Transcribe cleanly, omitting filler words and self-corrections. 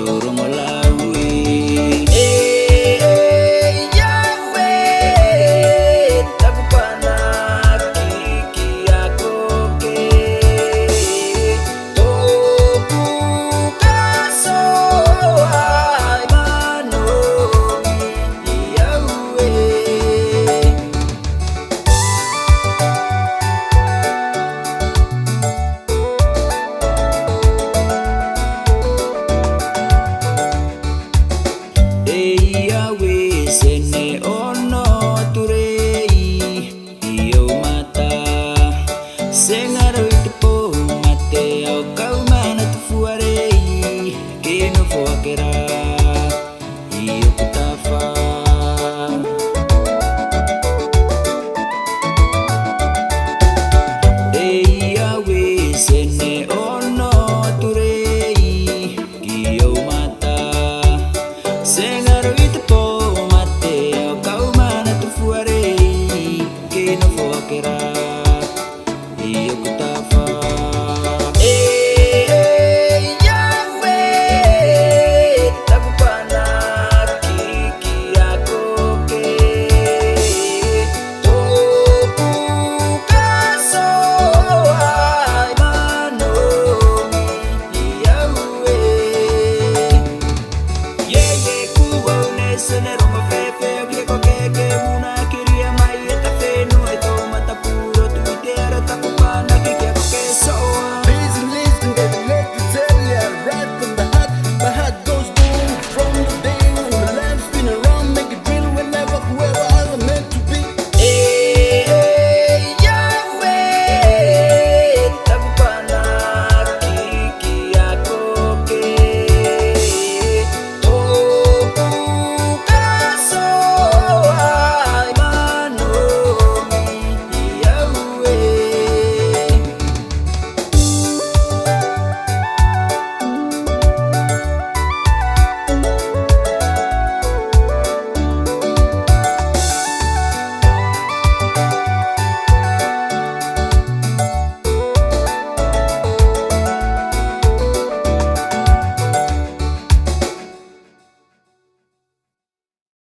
Rongo laui. E Yahweh, taku pana ki a koke. Tōku kasoa manogi i au e. E Yahweh, sene ono turei i au mata. Se ngaro i te pō, mate au kau mana te fuarei, ke nofo ake rā i oku tawha. E Yahweh, sene ono turei i au mata. Se ngaro i te pō, mate au kau mana te fuarei, ke nofo ake rā i oku tawha. E Yahweh, taku pana ki a koke. Tōku kasoa manogi i au e. Ye ye ku au ne sene rongo.